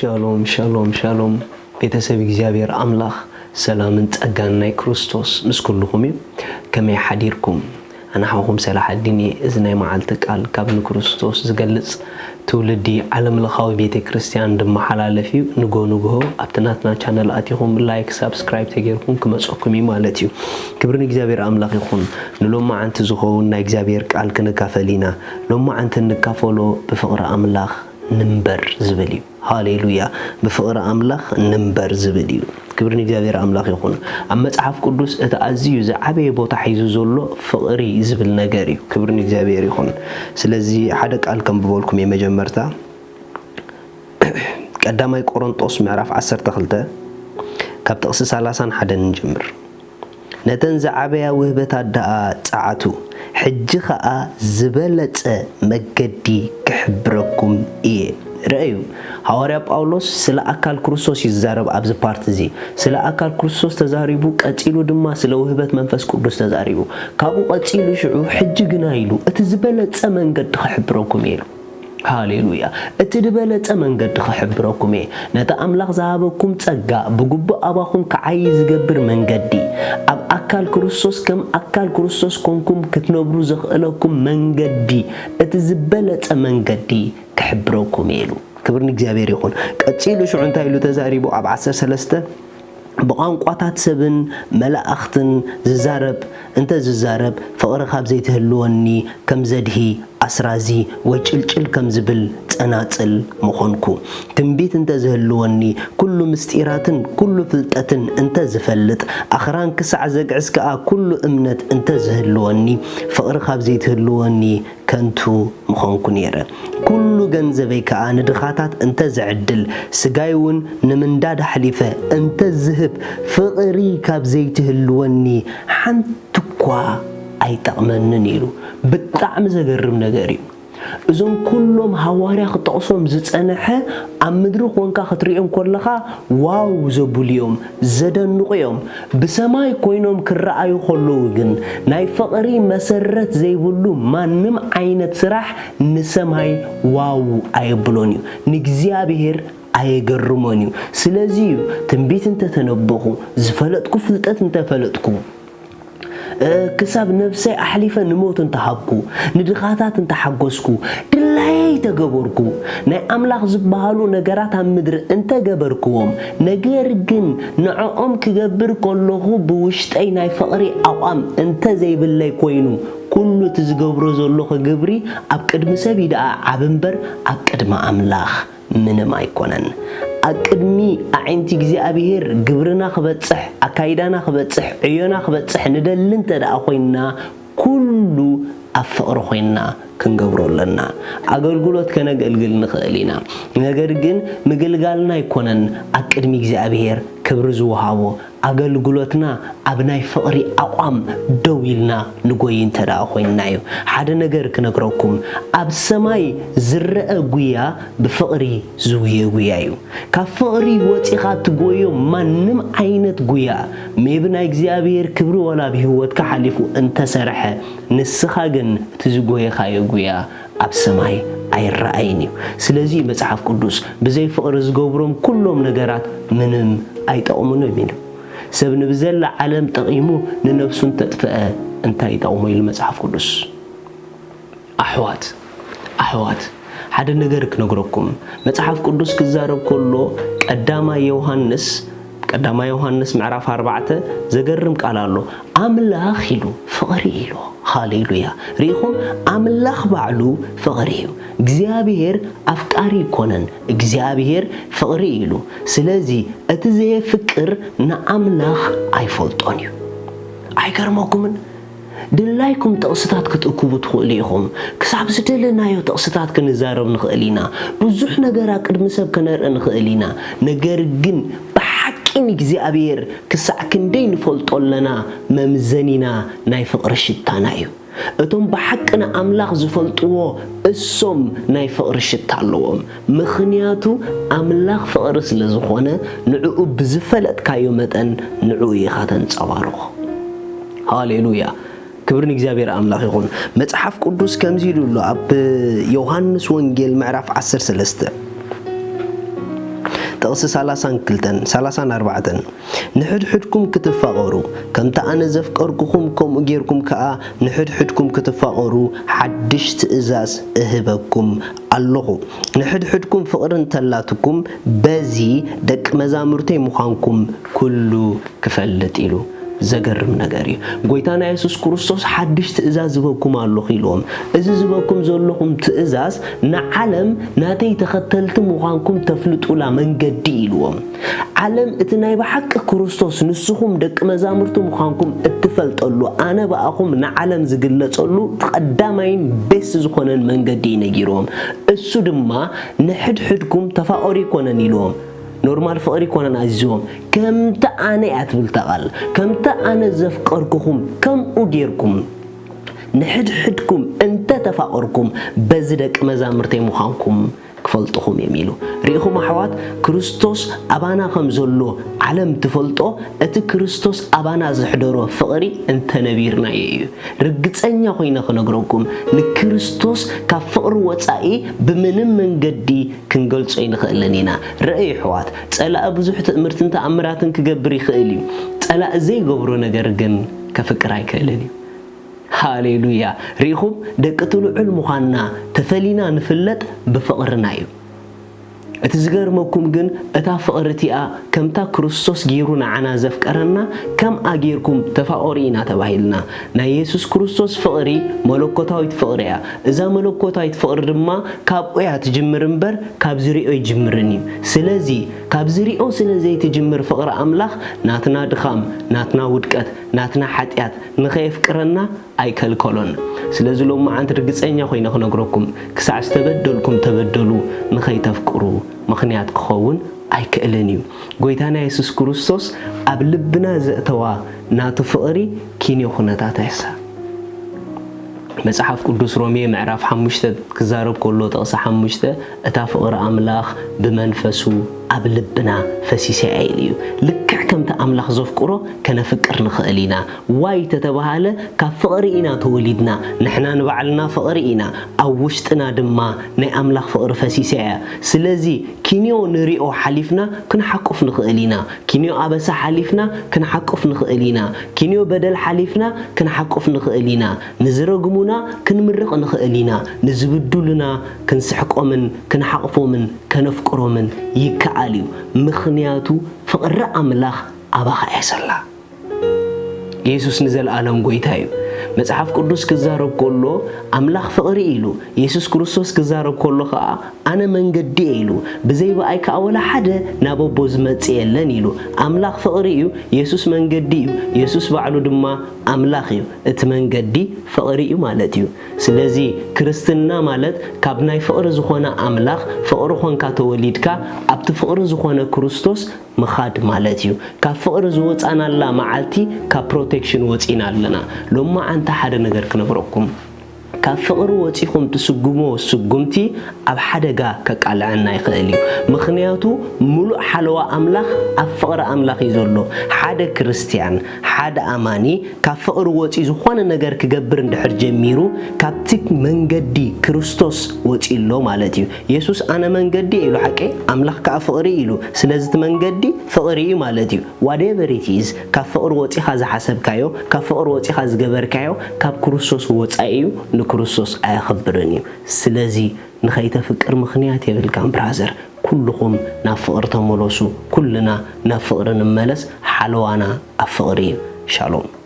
ሻሎም ሻሎም ሻሎም፣ ቤተሰብ እግዚኣብሔር ኣምላኽ ሰላምን ጸጋን ናይ ክርስቶስ ምስ ኩልኹም እዩ። ከመይ ሓዲርኩም? ኣነ ሓውኹም ሰላሓዲን እየ። እዚ ናይ መዓልቲ ቃል ካብ ንክርስቶስ ዝገልጽ ትውልዲ ዓለም ለኻዊ ቤተ ክርስቲያን ድመሓላለፍ እዩ። ንጎ ንግሆ ኣብቲ ናትና ቻነል ኣቲኹም ላይክ ሳብስክራይብ ተጌርኩም ክመጸኩም እዩ ማለት እዩ። ክብሪ ንእግዚኣብሔር ኣምላኽ ይኹን። ንሎማዓንቲ ዝኸውን ናይ እግዚኣብሔር ቃል ክንካፈል ኢና። ሎማዓንቲ እንካፈሎ ብፍቕሪ ኣምላኽ ንንበር ዝብል እዩ። ሃሌሉያ። ብፍቕሪ ኣምላኽ ንንበር ዝብል እዩ። ክብሪ ንእግዚኣብሔር ኣምላኽ ይኹን። ኣብ መጽሓፍ ቅዱስ እቲ ኣዝዩ ዝዓበየ ቦታ ሒዙ ዘሎ ፍቕሪ ዝብል ነገር እዩ። ክብሪ ንእግዚኣብሔር ይኹን። ስለዚ ሓደ ቃል ከንብበልኩም እየ። መጀመርታ ቀዳማይ ቆሮንጦስ ምዕራፍ ዓሰርተ ክልተ ካብ ጥቕሲ ሰላሳን ሓደን ንጀምር። ነተን ዝዓበያ ውህበታት ደኣ ጸዓቱ፣ ሕጂ ኸኣ ዝበለጸ መገዲ ክሕብረኩም እየ። ረኣዩ፣ ሃዋርያ ጳውሎስ ስለ ኣካል ክርስቶስ እዩ ዝዛረብ ኣብዚ ፓርት እዚ። ስለ ኣካል ክርስቶስ ተዛሪቡ፣ ቀጺሉ ድማ ስለ ውህበት መንፈስ ቅዱስ ተዛሪቡ። ካብኡ ቀጺሉ ሽዑ፣ ሕጂ ግና ኢሉ፣ እቲ ዝበለጸ መንገዲ ክሕብረኩም እየ ኢሉ። ሃሌሉያ። እቲ ዝበለጸ መንገዲ ክሕብረኩም እየ። ነቲ ኣምላኽ ዝሃበኩም ጸጋ ብግቡእ ኣባኹም ክዓዪ ዝገብር መንገዲ፣ ኣብ ኣካል ክርስቶስ ከም ኣካል ክርስቶስ ኮንኩም ክትነብሩ ዘኽእለኩም መንገዲ፣ እቲ ዝበለጸ መንገዲ ክሕብረኩም እየ ኢሉ። ክብሪ ንእግዚኣብሔር ይኹን። ቀጺሉ ሽዑ እንታይ ኢሉ ተዛሪቡ? ኣብ ዓሰርተ ሰለስተ ብቋንቋታት ሰብን መላእኽትን ዝዛረብ እንተ ዝዛረብ፣ ፍቕሪ ካብ ዘይትህልወኒ ከም ዘድሂ ኣስራዚ ወይ ጭልጭል ከም ዝብል ጸናጽል ምኾንኩ። ትንቢት እንተ ዝህልወኒ፣ ኩሉ ምስጢራትን ኩሉ ፍልጠትን እንተ ዝፈልጥ፣ ኣኽራን ክሳዕ ዘግዕዝ ከኣ ኩሉ እምነት እንተ ዝህልወኒ፣ ፍቕሪ ካብ ዘይትህልወኒ ከንቱ ምኾንኩ ነይረ። ኩሉ ገንዘበይ ከኣ ንድኻታት እንተ ዝዕድል፣ ስጋይ እውን ንምንዳድ ኣሕሊፈ እንተ ዝህብ፣ ፍቕሪ ካብ ዘይትህልወኒ ሓንቲ እኳ ኣይጠቕመንን ኢሉ። ብጣዕሚ ዘገርም ነገር እዩ። እዞም ኩሎም ሃዋርያ ክጠቕሶም ዝጸንሐ ኣብ ምድሪ ኮንካ ክትሪኦም ከለኻ ዋው ዘብሉ እዮም፣ ዘደንቑ እዮም። ብሰማይ ኮይኖም ክረኣዩ ከለዉ ግን ናይ ፍቕሪ መሰረት ዘይብሉ ማንም ዓይነት ስራሕ ንሰማይ ዋው ኣየብሎን እዩ። ንእግዚኣብሔር ኣየገርሞን እዩ። ስለዚ እዩ ትንቢት እንተተነበኹ፣ ዝፈለጥኩ ፍልጠት እንተፈለጥኩ፣ እ፣ ክሳብ ነብሰይ ኣሕሊፈ ንሞት እንተሃብኩ፣ ንድኻታት እንተሓጎስኩ፣ ድላየይ ተገበርኩ፣ ናይ ኣምላኽ ዝበሃሉ ነገራት ኣብ ምድሪ እንተገበርክዎም፣ ነገር ግን ንዕኦም ክገብር ከለኹ ብውሽጠይ ናይ ፍቕሪ ኣቋም እንተዘይብለይ ኮይኑ፣ ኩሉ እቲ ዝገብሮ ዘለኹ ግብሪ ኣብ ቅድሚ ሰብ እዩ ደኣ ዓቢ እምበር ኣብ ቅድሚ ኣምላኽ ምንም ኣይኮነን። ኣብ ቅድሚ ኣዒንቲ እግዚኣብሔር ግብርና ክበጽሕ፣ ኣካይዳና ክበጽሕ፣ ዕዮና ክበጽሕ ንደሊ እንተ ደኣ ኮይንና፣ ኩሉ ኣብ ፍቕሪ ኮይንና ክንገብሮ ኣለና። ኣገልግሎት ከነገልግል ንኽእል ኢና። ነገር ግን ምግልጋልና ኣይኮነን ኣብ ቅድሚ እግዚኣብሔር ክብሪ ዝወሃቦ። ኣገልግሎትና ኣብ ናይ ፍቕሪ ኣቋም ደው ኢልና ንጎይ እንተ ደኣ ኮይንና እዩ። ሓደ ነገር ክነግረኩም፣ ኣብ ሰማይ ዝረአ ጉያ ብፍቕሪ ዝጉየ ጉያ እዩ። ካብ ፍቕሪ ወጺኻ ትጎዮ ማንም ዓይነት ጉያ፣ ሜቢ ናይ እግዚኣብሔር ክብሪ ዋላ ኣብ ህይወትካ ሓሊፉ እንተሰርሐ፣ ንስኻ ግን እቲ ዝጎየኻዮ ጉያ ኣብ ሰማይ ኣይረኣይን እዩ። ስለዚ መጽሓፍ ቅዱስ፣ "ብዘይ ፍቕሪ ዝገብሮም ኩሎም ነገራት ምንም ኣይጠቕሙን እዮም" ኢሉ። ሰብ ንብዘላ ዓለም ጠቒሙ ንነብሱ እንተጥፍአ እንታይ ይጠቕሞ ኢሉ መጽሓፍ ቅዱስ። ኣሕዋት፣ ኣሕዋት፣ ሓደ ነገር ክነግረኩም። መጽሓፍ ቅዱስ ክዛረብ ከሎ ቀዳማይ ዮሃንስ፣ ቀዳማይ ዮሃንስ ምዕራፍ ኣርባዕተ ዘገርም ቃል ኣሎ። "ኣምላኽ" ኢሉ፣ "ፍቕሪ" ኢሉ። ሃሌሉያ። ርኢኹም? ኣምላኽ ባዕሉ ፍቕሪ እዩ። እግዚኣብሔር ኣፍቃሪ ይኮነን፣ እግዚኣብሔር ፍቕሪ እዩ ኢሉ። ስለዚ እቲ ዘየፍቅር ንኣምላኽ ኣይፈልጦን እዩ። ኣይገርመኩምን? ድላይኩም ጥቕስታት ክትእክቡ ትኽእሉ ኢኹም። ክሳብ ዝደለናዮ ጥቕስታት ክንዛረብ ንኽእል ኢና። ብዙሕ ነገር ኣብ ቅድሚ ሰብ ከነርኢ ንኽእል ኢና። ነገር ግን ብሓቂ ንእግዚኣብሔር ክሳዕ ክንደይ ንፈልጦ ኣለና፣ መምዘኒና ናይ ፍቕሪ ሽታና እዩ። እቶም ብሓቂ ንኣምላኽ ዝፈልጥዎ እሶም ናይ ፍቕሪ ሽታ ኣለዎም። ምኽንያቱ ኣምላኽ ፍቕሪ ስለ ዝኾነ፣ ንዕኡ ብዝፈለጥካዮ መጠን ንዕኡ ኢኻ ተንጸባርቖ። ሃሌሉያ! ክብሪ ንእግዚኣብሔር ኣምላኽ ይኹን። መጽሓፍ ቅዱስ ከምዚ ኢሉ ኣሎ ኣብ ዮሃንስ ወንጌል ምዕራፍ ዓሰርተ ሰለስተ፣ ጥቕሲ ሰላሳን ክልተን፣ ሰላሳን ኣርባዕተን፣ "ንሕድሕድኩም ክትፋቐሩ፣ ከምቲ ኣነ ዘፍቀርኩኹም፣ ከምኡ ጌርኩም ከኣ ንሕድሕድኩም ክትፋቐሩ፣ ሓድሽ ትእዛዝ እህበኩም ኣለኹ። ንሕድሕድኩም ፍቕሪ እንተላትኩም፣ በዚ ደቂ መዛሙርተይ ምዃንኩም ኩሉ ክፈልጥ" ኢሉ። ዘገርም ነገር እዩ። ጎይታና የሱስ ክርስቶስ፣ "ሓድሽ ትእዛዝ ዝበኩም ኣለኹ" ኢልዎም። "እዚ ዝበኩም ዘለኹም ትእዛዝ ንዓለም ናተይ ተኸተልቲ ምዃንኩም ተፍልጡላ መንገዲ" ኢልዎም። ዓለም እቲ ናይ ብሓቂ ክርስቶስ ንስኹም ደቂ መዛሙርቱ ምዃንኩም እትፈልጠሉ፣ ኣነ ብኣኹም ንዓለም ዝግለጸሉ እቲ ቀዳማይን ቤስ ዝኾነን መንገዲ እዩ ነጊርዎም። እሱ ድማ፣ "ንሕድሕድኩም ተፋቐሩ" ይኮነን ኢልዎም። ኖርማል ፍቕሪ ይኮነን ኣዚዝዎም። "ከምቲ ኣነ" እያ ትብል እታ ቃል። "ከምቲ ኣነ ዘፍቀርኩኹም፣ ከምኡ ጌርኩም ንሕድሕድኩም እንተ ተፋቐርኩም፣ በዚ ደቂ መዛሙርተይ ምዃንኩም ክፈልጥኹም እዮም" ኢሉ። ርኢኹም ኣሕዋት፣ ክርስቶስ ኣባና ከም ዘሎ ዓለም ትፈልጦ፣ እቲ ክርስቶስ ኣባና ዘሕደሮ ፍቕሪ እንተ ነቢርናዮ እዩ። ርግጸኛ ኮይነ ክነግረኩም፣ ንክርስቶስ ካብ ፍቕሪ ወጻኢ ብምንም መንገዲ ክንገልጾ ኣይንኽእልን ኢና። ርኣዩ ኣሕዋት፣ ጸላኢ ብዙሕ ትእምርትን ተኣምራትን ክገብር ይኽእል እዩ። ጸላኢ ዘይገብሮ ነገር ግን ከፍቅር ኣይክእልን እዩ። ሃሌሉያ! ርኢኹም፣ ደቂ እቲ ልዑል ምዃንና ተፈሊና ንፍለጥ ብፍቕርና እዩ። እቲ ዝገርመኩም ግን፣ እታ ፍቕሪ እቲኣ ከምታ ክርስቶስ ገይሩ ንዓና ዘፍቀረና፣ "ከምኣ ጌርኩም ተፋቐሩ" ኢና ተባሂልና። ናይ የሱስ ክርስቶስ ፍቕሪ መለኮታዊት ፍቕሪ እያ። እዛ መለኮታዊት ፍቕሪ ድማ ካብኡ እያ ትጅምር እምበር፣ ካብ ዝሪኦ ኣይጅምርን እዩ። ስለዚ፣ ካብ ዝሪኦ ስለ ዘይትጅምር ፍቕሪ ኣምላኽ፣ ናትና ድኻም፣ ናትና ውድቀት፣ ናትና ሓጢኣት ንኸየፍቅረና ኣይከልከሎን። ስለዚ ሎማዓንቲ ርግጸኛ ኮይነ ክነግረኩም፣ ክሳዕ ዝተበደልኩም ተበደሉ ንኸይተፍቅሩ ምኽንያት ክኸውን ኣይክእልን እዩ። ጎይታና የሱስ ክርስቶስ ኣብ ልብና ዘእተዋ ናቱ ፍቕሪ ኪንዮ ኩነታት ኣይሳ። መጽሓፍ ቅዱስ ሮሜ ምዕራፍ ሓሙሽተ ክዛረብ ከሎ፣ ጥቕሲ ሓሙሽተ፣ "እታ ፍቕሪ ኣምላኽ ብመንፈሱ ኣብ ልብና ፈሲሳ እያ" ኢሉ እዩ። ልክዕ ከምቲ ኣምላኽ ዘፍቅሮ ከነፍቅር ንኽእል ኢና። ዋይ ተተባሃለ፣ ካብ ፍቕሪ ኢና ተወሊድና። ንሕና ንባዕልና ፍቕሪ ኢና። ኣብ ውሽጥና ድማ ናይ ኣምላኽ ፍቕሪ ፈሲሳ እያ። ስለዚ ኪንዮ ንሪኦ ሓሊፍና ክንሓቁፍ ንኽእል ኢና። ኪንዮ ኣበሳ ሓሊፍና ክንሓቁፍ ንኽእል ኢና። ኪንዮ በደል ሓሊፍና ክንሓቁፍ ንኽእል ኢና። ንዝረግሙና ክንምርቕ ንኽእል ኢና። ንዝብድሉና ክንስሕቆምን ክንሓቕፎምን ከነፍቅሮምን ይከኣል እዩ። ምኽንያቱ ፍቕሪ ኣምላኽ ኣባኻ እያ ዘላ። የሱስ ንዘለኣለም ጎይታ እዩ። መጽሓፍ ቅዱስ ክዛረብ ከሎ ኣምላኽ ፍቕሪ ኢሉ፣ የሱስ ክርስቶስ ክዛረብ ከሎ ኸኣ ኣነ መንገዲ እየ ኢሉ፣ ብዘይ ብኣይ ከኣ ወላ ሓደ ናብ ኣቦ ዝመጽእ የለን ኢሉ። ኣምላኽ ፍቕሪ እዩ፣ የሱስ መንገዲ እዩ፣ የሱስ ባዕሉ ድማ ኣምላኽ እዩ። እቲ መንገዲ ፍቕሪ እዩ ማለት እዩ። ስለዚ ክርስትና ማለት ካብ ናይ ፍቕሪ ዝኾነ ኣምላኽ ፍቕሪ ኾንካ ተወሊድካ ኣብቲ ፍቕሪ ዝኾነ ክርስቶስ ምኻድ ማለት እዩ። ካብ ፍቕሪ ዝወጻናላ መዓልቲ ካብ ፕሮቴክሽን ወጺና ኣለና። ሎማዓንቲ ሓደ ነገር ክነግረኩም። ካብ ፍቕሪ ወጺኹም ትስጉምዎ ስጉምቲ ኣብ ሓደጋ ከቃልዐና ይኽእል እዩ። ምኽንያቱ ምሉእ ሓለዋ ኣምላኽ ኣብ ፍቕሪ ኣምላኽ እዩ ዘሎ። ሓደ ክርስትያን፣ ሓደ ኣማኒ ካብ ፍቕሪ ወጺኡ ዝኾነ ነገር ክገብር እንድሕር ጀሚሩ፣ ካብቲ መንገዲ ክርስቶስ ወጺኡ ኣሎ ማለት እዩ። የሱስ ኣነ መንገዲ ኢሉ፣ ሓቀይ ኣምላኽ ከኣ ፍቕሪ ኢሉ። ስለዚ እቲ መንገዲ ፍቕሪ እዩ ማለት እዩ። Whatever it is፣ ካብ ፍቕሪ ወጺኻ ዝሓሰብካዮ፣ ካብ ፍቕሪ ወጺኻ ዝገበርካዮ፣ ካብ ክርስቶስ ወጻኢ እዩ፣ ንክርስቶስ ኣየኽብርን እዩ። ስለዚ ንኸይተፍቅር ምኽንያት የብልካን ብራዘር። ኩልኹም ናብ ፍቕሪ ተመለሱ። ኩልና ናብ ፍቕሪ ንመለስ። ሓለዋና ኣብ ፍቕሪ እዩ። ሻሎም።